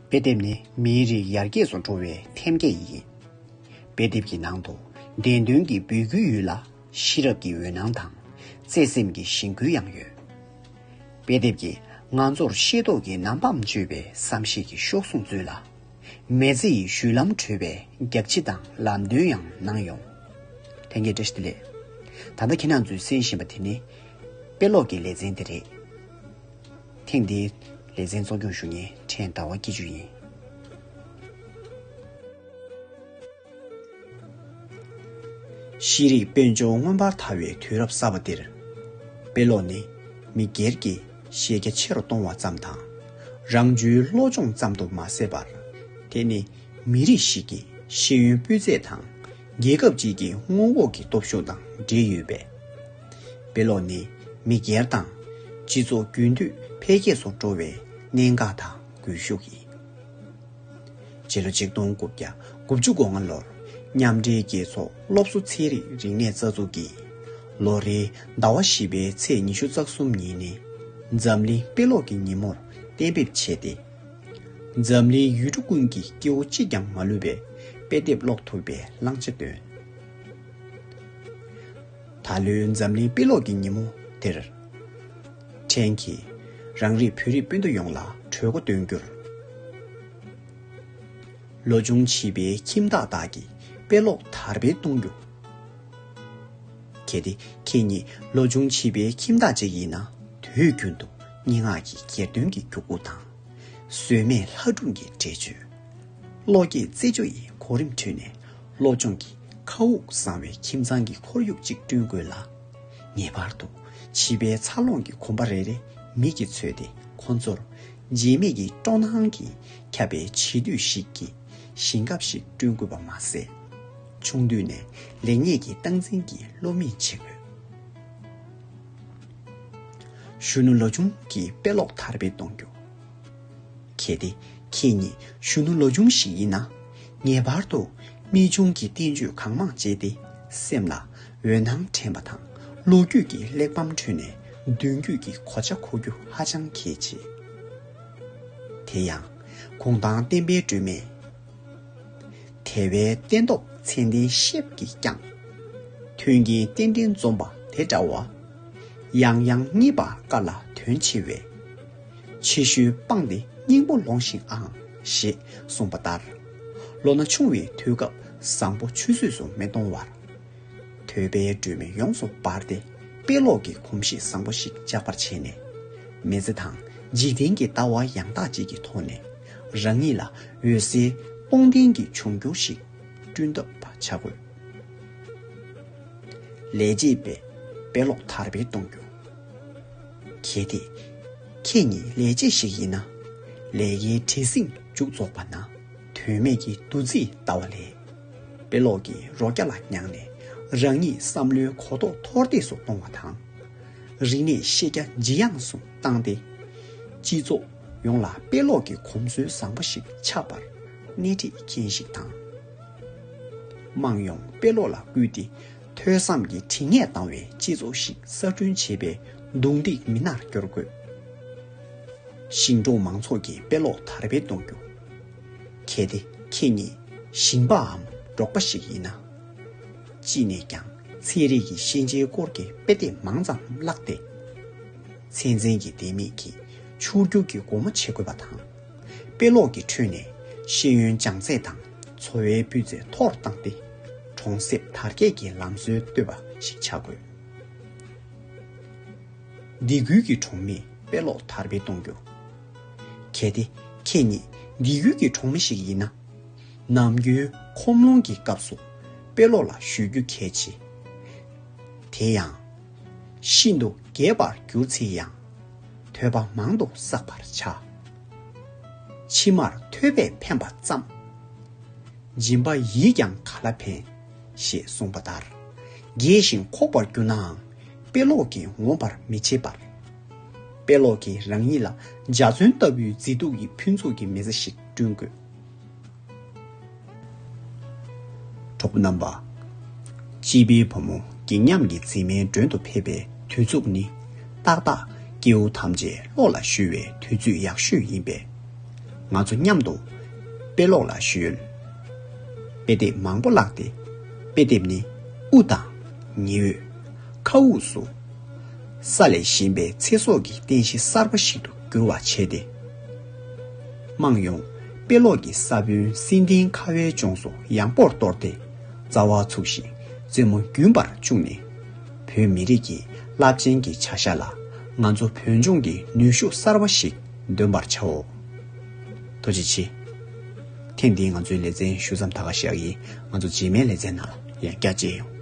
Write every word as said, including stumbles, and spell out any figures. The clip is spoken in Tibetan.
དཔེ་དེབ་ནི་མིའི་རིགས་ཡར་རྒྱས་སུ་འགྲོ་བའི་ཐེམ་སྐས་ཡིན། དཔེ་དེབ་ཀྱི་ནང་དུ་བདེན་དོན་གྱི་འབོད་སྐུལ་ཡོད་ལ། ཤེས་རབ་ཀྱི་འོད་སྣང་དང་བརྩེ་སེམས་ཀྱི་བཞེན་སྐུལ་ཡང་ཡོད། དཔེ་དེབ་ཀྱིས་ང་ཚོར་ཤེས་རྟོགས་ཀྱི་ནམ་འཕང་གཅོད་པའི་བསམ་ཤེས་ཀྱི་གཤོག་ཟུང་སྩོལ་ལ། མི་ཚེ་ཡི་བཞུད་ལམ་བགྲོད་པའི་རྒྱགས་ཕྱེ་དང་ལམ་སྟོན་ཡང་གནང་ཡོང་། ལྷན་རྒྱས་བཀྲ་ཤིས་བདེ་ལེགས། ད་ལྟ་ཁྱེད་རང་ཚོས་གསན་བཞིན་པ་དེ་ནི་དཔེ་ཀློག་གི་ལེ་ཚན་དེ་རེད། ཐེངས་འདིའི་ལེ་ཚན་གཙོ་སྐྱོང་ཞུ་མཁན་ཕྲན་ཟླ་བ་སྐྱིད་ཆུ་ཡིན། ཤེས་རིག་དཔལ་འབྱོར་མངོན་པར་དར་བའི་དུས་རབས་གསར་པ་འདིར། དཔེ་ཀློག་ནི་མི་སྒེར་གྱི་ཤེས་རྒྱ་ཆེ་རུ་གཏོང་བ་ཙམ་དང་། རང་གཅུན་བློ་སྦྱོང་ཙམ་དུ་མ་ཟད་པར། དེ་ནི་མི་རིགས་ཤིག་གི་ཤེས་ཡོན་སྤུས་ཚད་དང་། རྒྱལ་ཁབ་ཅིག་གི་མངོན་ལྐོག་གི་སྟོབས་ཤུགས་དང་འབྲེལ་ཡོད་པས། དཔེ་ཀློག་ནི་མི་སྒེར་དང་སྤྱི་ཚོགས་རྒྱུན་མཐུད་འཕེལ་རྒྱས་སུ་འགྲོ་བའི་གནད་འགག་དང་སྒུལ་ཤུགས་ཡིན། ཕྱི་ལོ་ཆིག་སྟོང་དགུ་བརྒྱ་དགུ་བཅུ་གོ་ལྔ་ལོར་མཉམ་འབྲེལ་རྒྱལ་ཚོགས་སློབ་གསོ་ཚན་རིག་རིག་གནས་རྩ་འཛུགས་ཀྱིས་ལོ་རེའི་ཟླ་བ་བཞི་པའི་ཚེས་ཉི་ཤུ་རྩ་གསུམ་ཉིན་ནི་འཛམ་གླིང་དཔེ་ཀློག་གི་ཉིན་མོར་གཏན་འབེབས་བྱས་ཏེ། འཛམ་གླིང་ཡུལ་གྲུ་ཀུན་གྱི་སྐྱེ་བོ་གཅིག་ཀྱང་མ་ལུས་པའི་དཔེ་དེབ་ཀློག་ཐུབ་པའི་བླང་བྱ་བཏོན། ད་ལོའི་འཛམ་གླིང་དཔེ་ཀློག་གི་ཉིན་མོ་དེར། ཕྲན་གྱིས་རང་རིགས་བོད་རིགས་སྤུན་ཟླ་ཡོངས་ལ་གྲོས་འགོ་འདོན་རྒྱུར། ལོ་ཆུང་བྱིས་པའི་ཁྱིམ་བདག་དག་གིས་དཔེ་ཀློག་དར་སྤེལ་གཏོང་རྒྱུ། གལ་ཏེ་ཁྱེད་ཉིད་ལོ་ཆུང་བྱིས་པའི་ཁྱིམ་བདག་ཅིག་ཡིན་ན། དུས་རྒྱུན་དུ་སྙན་ངག་གི་གྱེར་འདོན་གྱི་འགྱུར་ཁུག་དང་། ཟོལ་མེད་ལྷ་སྒྲུང་གི་འགྲེལ་བརྗོད། བློ་སྐྱེད་རྩེད་འཇོ་ཡི་གོ་རིམ་ཁྲོད་ནས་སློབ་སྦྱོང་གི་མཁའ་དབུགས་བཟང་བའི་ཁྱིམ་ཚང་གི་ཁོར་ཡུག་ཅིག་བསྐྲུན་དགོས་ལ། ངེས་པར་དུ་བྱིས་པའི་འཚར་ལོངས་ཀྱི་གོམ་པ་རེ་རེ་མིག་གིས་འཚོས་ཏེ། ཁོ་ཚོར་བརྗེད་མེད་ཀྱི་སྤྲོ་སྣང་གིས་ཁྱབ་པའི་བྱིས་དུས་ཤིག་གི་ཞིང་ཁམས་ཤིག་བསྐྲུན་དགོས་པ་མ་ཟད། ཆུང་དུས་ནས་ལེགས་ཉེས་ཀྱི་སྟངས་འཛིན་གྱི་བློ་མིག་འབྱེད་དགོས། གཞོན་ནུ་ལོ་ཆུང་གི་དཔེ་ཀློག་དར་སྤེལ་གཏོང་རྒྱུ། གལ་ཏེ་ཁྱེད་ཉིད་གཞོན་ནུ་ལོ་ཆུང་ཞིག་ཡིན་ན། ངེས་པར་དུ་རྨད་བྱུང་གི་བསྟན་བཅོས་གང་མང་སྤྱད་དེ། སེམས་ལ་འོད་སྣང་འདྲེན་པ་དང་། ལོ་རྒྱུས་ཀྱི་གླེགས་བམ་ཁྲོད་ནས་མདུན་སྐྱོད་ཀྱི་གོ་ཆ་བགོ་རྒྱུ་ཧ་ཅང་གལ་ཆེ། དེ་ཡང་གུང་ཐང་བསྟན་པའི་སྒྲོན་མེ། དལ་བའི་སྟན་ཐོག་མཚན་ལྡན་ཤེལ་གྱིས་བརྐྱངས། མཐུན་རྐྱེན་ཏན་ཏན་འཛོམས་པ་དེ་འདྲ་བ། ཡང་ཡང་རྙེད་པ་དཀའ་ལ་དོན་ཆེ་བས། ཕྱི་བཤོལ་སྤངས་ཏེ་སྙིང་པོ་ལོངས་ཤིག་ཨང་ཞེས་གསུངས་པ་ལྟར། ལོ་ན་ཆུང་བའི་དུས་སྐབས་བཟང་པོ་ཆུད་ཟོས་སུ་མི་གཏོང་བར། ཐོས་པའི་སྒྲོན་མེ་ཡོངས་སུ་སྦར་ཏེ། དཔེ་ཀློག་གི་གོམས་གཤིས་བཟང་པོ་ཞིག་འཇགས་པར་བྱས་ནས། མི་ཚེ་དང་འཇིག་རྟེན་གྱི་ལྟ་བ་ཡང་དག་ཅིག་གི་ཐོག་ནས། རང་ཉིད་ལ་འོད་གསལ་སྟོང་ལྡན་གྱི་འབྱུང་འགྱུར་ཞིག་བསྐྲུན་ཐུབ་པ་བྱ་དགོས། ལས་བྱེད་པས་དཔེ་ཀློག་དར་སྤེལ་གཏོང་རྒྱུ། གལ་ཏེ་ཁྱེད་ཉིད་ལས་བྱེད་ཞིག་ཡིན་ན། ལས་ཀའི་བྲེལ་ཟིང་མཇུག་རྫོགས་པ་ན། དོན་མེད་ཀྱི་འདུ་འཛི་ལྟ་བ་ལས། དཔེ་ཀློག་གི་རོ་བརྒྱ་ལ་མྱངས་ནས། རང་ཉིད་བསམ་བློའི་གོ་རྟོགས་མཐོར་འདེགས་སུ་གཏོང་བ་དང་། རིག་གནས་ཤེས་རྒྱ་ཇེ་ཡངས་སུ་བཏང་སྟེ། སྤྱི་ཚོགས་ཡོངས་ལ་དཔེ་ཀློག་གི་གོམས་སྲོལ་བཟང་པོ་ཞིག་ཆགས་པར་སྣེ་ཁྲིད་མཁན་ཞིག་དང་། དམངས་ཡོངས་དཔེ་ཀློག་ལ་བསྐུལ་ཏེ། ཐོས་བསམ་གྱི་དྲི་ངད་ལྡང་བའི་སྤྱི་ཚོགས་ཤིག་གསར་སྐྲུན་བྱེད་པའི་གདུང་འདེགས་མི་སྣར་འགྱུར་དགོས། ཞིང་འབྲོག་མང་ཚོགས་ཀྱི་དཔེ་ཀློག་དར་སྤེལ་གཏོང་རྒྱུ། གལ་ཏེ་ཁྱེད་ཉིད་ཞིང་པའམ་འབྲོག་པ་ཞིག་ཡིན་ན། ཅི་ནས་ཀྱང་ཚན་རིག་གི་ཤེས་བྱའི་སྐོར་གྱི་དཔེ་དེབ་མང་ཙམ་བཀླགས་ཏེ། ཚན་རྩལ་གྱི་ལྡེ་མིག་གིས་ཕྱུག་འགྱུར་གྱི་སྒོ་མོ་འབྱེད་དགོས་པ་དང་། དཔེ་ཀློག་གི་ཁྲོད་ནས་ཤེས་ཡོན་སྦྱང་ཚད་དང་འཚོ་བའི་སྤུས་ཚད་མཐོ་རུ་བཏང་སྟེ། གྲོང་གསེབ་དར་རྒྱས་ཀྱི་ལམ་སྲོལ་གཏོད་པ་ཞིག་བྱ་དགོས། སྡེ་ཁུལ་གྱི་གྲོང་མིས་དཔེ་ཀློག་དར་སྤེལ་གཏོང་རྒྱུ། གལ་ཏེ་ཁྱེད་ཉིད་སྡེ་ཁུལ་གྱི་གྲོང་མི་ཞིག་ཡིན་ན། ནམ་རྒྱུན་ཁོམ་ལོང་གི་སྐབས་སུ་དཔེ་ཀློག་ལ་གཞོལ་རྒྱུ་གལ་ཆེ། དེ་ཡང་། ཤིན་ཏུ་རྒས་པར་གྱུར་ཚེ་ཡང་། ཐོས་པ་མང་དུ་བསགས་པར་བྱ། ཕྱི་མར་ཐོས་པས་ཕན་པ་ཙམ། སྦྱིན་པ་ཡིས་ཀྱང་ག་ལ་ཕན། ཞེས་གསུངས་པ་ལྟར། རྒས་ཤིང་འཁོགས་པར་གྱུར་ནའང་དཔེ་ཀློག་གིས་ངོམས་པར་མི་བྱེད་པར། དཔེ་ཀློག་གིས་རང་ཉིད་ལ་འཇའ་ཚོན་ལྟ་བུའི་མཛེས་སྡུག་གི་ཕུན་ཚོགས་ཀྱི་མི་ཚེ་ཞིག་བསྐྲུན་དགོས། གྲོགས་པོ་རྣམ་པ། སྐྱིད་པའི་བུ་མོ་སྒེག་ཉམས་ཀྱི་མཛེས་མའི་མགྲོན་དུ་ཕེབས་པའི་དུས་ཚིགས་ནི། ཏག་ཏག་སྐྱེ་བོ་ཐམས་ཅད་ཀློག་ལ་གཞོལ་བའི་དུས་ཚོད་ཡག་ཤོས་ཡིན་པས། ང་ཚོ་མཉམ་དུ་དཔེ་ཀློག་ལ་གཞོལ། དཔེ་དེབ་མང་པོ་བཀླགས་ཏེ། དཔེ་དེབ་ནི་དབུ་དང་ཉི་འོད། མཁའ་དབུགས་སུ་ས་ལས་བཞེངས་པའི་ཚེ་སྲོག་གི་རྟེན་གཞི་གསར་པ་ཞིག་ཏུ་འགྱུར་བ་བྱས་ཏེ། དམངས་ཡོངས་དཔེ་ཀློག་གི་ས་བོན་སེམས་གཏིང་ཁ་བའི་ལྗོངས་སུ་ཡངས་པོར་གཏོར་ཏེ། རྩ་བ་ཚུགས་ཤིང་རྩེ་མོ་རྒྱུན་པར་བཅུག་ནས། བོད་མི་རིགས་ཀྱི་རླབས་ཆེན་གྱི་བྱ་གཞག་ལ་ང་ཚོ་བོད་ལྗོངས་ཀྱི་ནུས་ཤུགས་གསར་པ་ཞིག་འདོན་པར་བྱའོ། ཐུགས་རྗེ་ཆེ། ཐེངས་འདིའི་ང་ཚོའི་ལེ་ཚན་ཞུ་མཚམས་ད་ག་བཞག་ཡིན། ང་ཚོ་རྗེས་མའི་ལེ་ཚན་ནང་ལ་ཡང་བསྐྱར་མཇལ་ཡོང་།